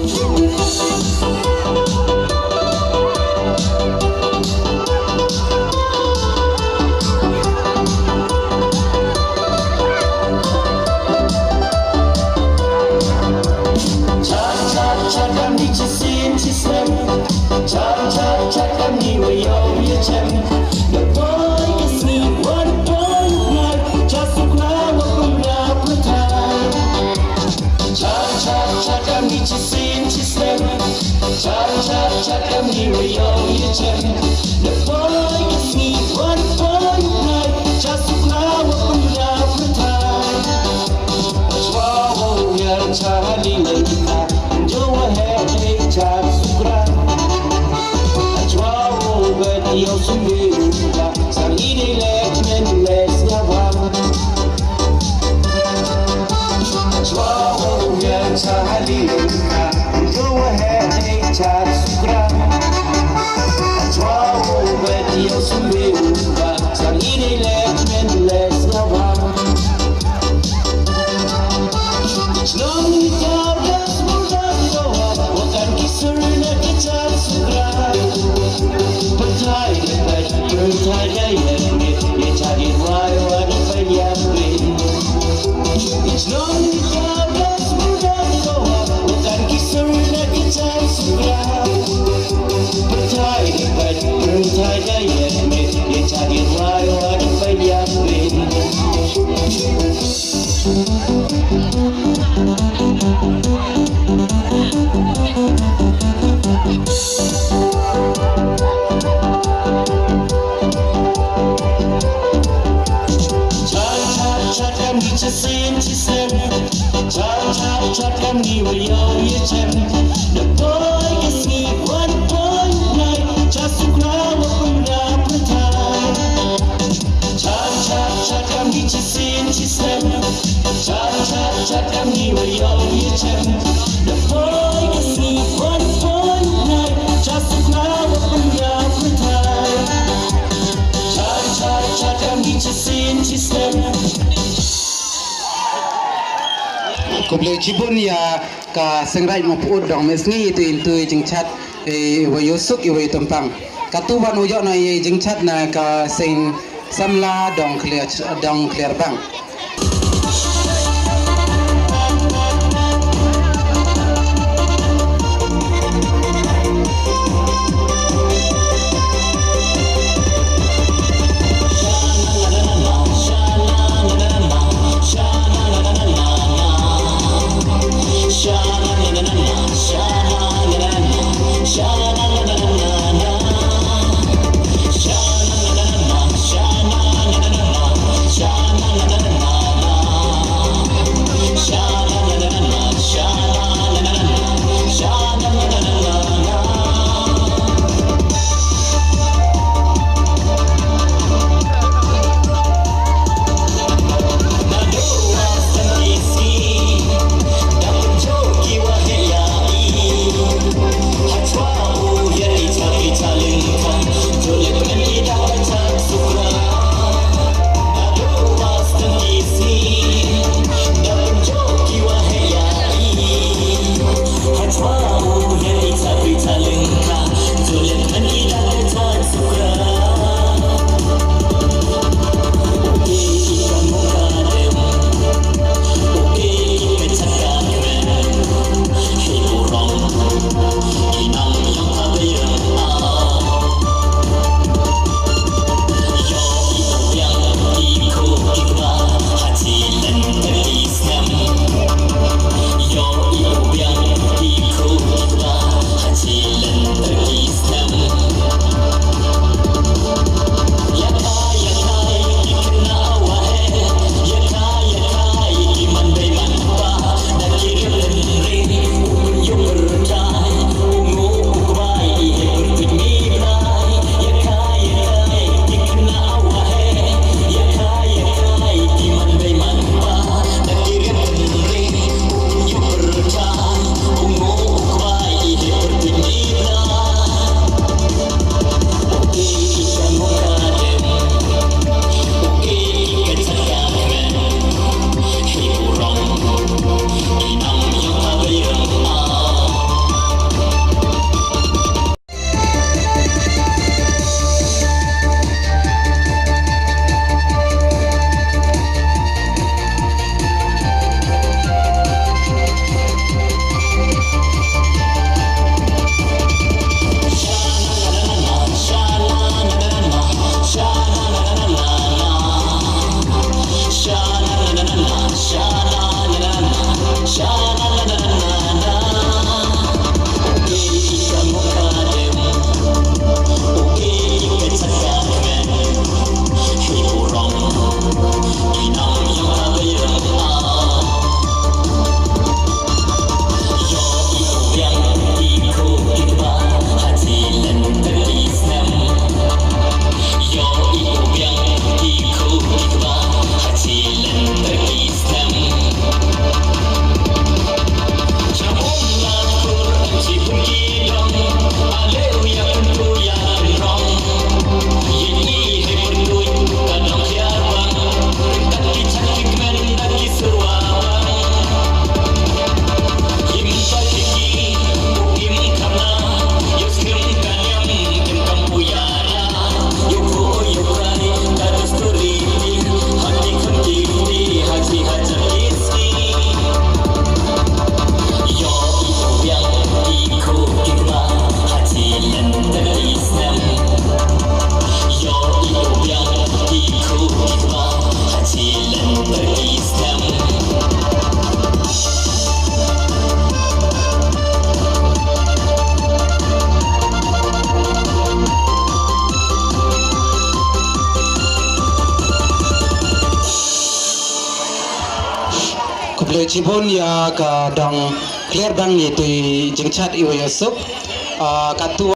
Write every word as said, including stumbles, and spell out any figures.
Chat, chat, chat, kam ni chi sin chi slem. Chat, chat, chat, kam ni wa yow ya chem. The boy is me, one boy night. Just a crowd of love. Chat, chat, chat, kam ni chi sin chi slem. Chat, chat, chat, kam ni wa yow ya chem. The boy is me, one boy night. Just a crowd of love. Chwa wo yer cha li le ka, jo wa he le cha sukra. Chwa wo bet yo sumbe uba, sa i de le men le sya wa. Chwa wo yer cha li le ka, jo wa he le cha sukra. Chwa wo bet yo sumbe uba, sa i de le men le sya wa. Chat, chat, chat, kam ni chi sin chi slem. Chat, chat, chat, kam ni wa yow ya chem. The boy is me, one boy night. Just a crowd of love. Chat, chat, chat, kam ni chi sin chi slem. Chat, chat, chat, kam ni wa yow ya chem. The boy is me, one boy night. Just a crowd of love. Chat, chat, chat, kam ni chi sin chi slem. Khublei chibun ïa ka Seng Raij Mawpud Dong Mesngi, itu, itu i jingchat, eh, wa yoh suk, i wa yoh tympang. Katu wan u ïoh na i jingchat na ka Seng Samla Dong Khlieh, Dong Khliehbang. Bun ïa ka dang clear bang ïa tu i jingchat iwa ïa suk. Ah, katu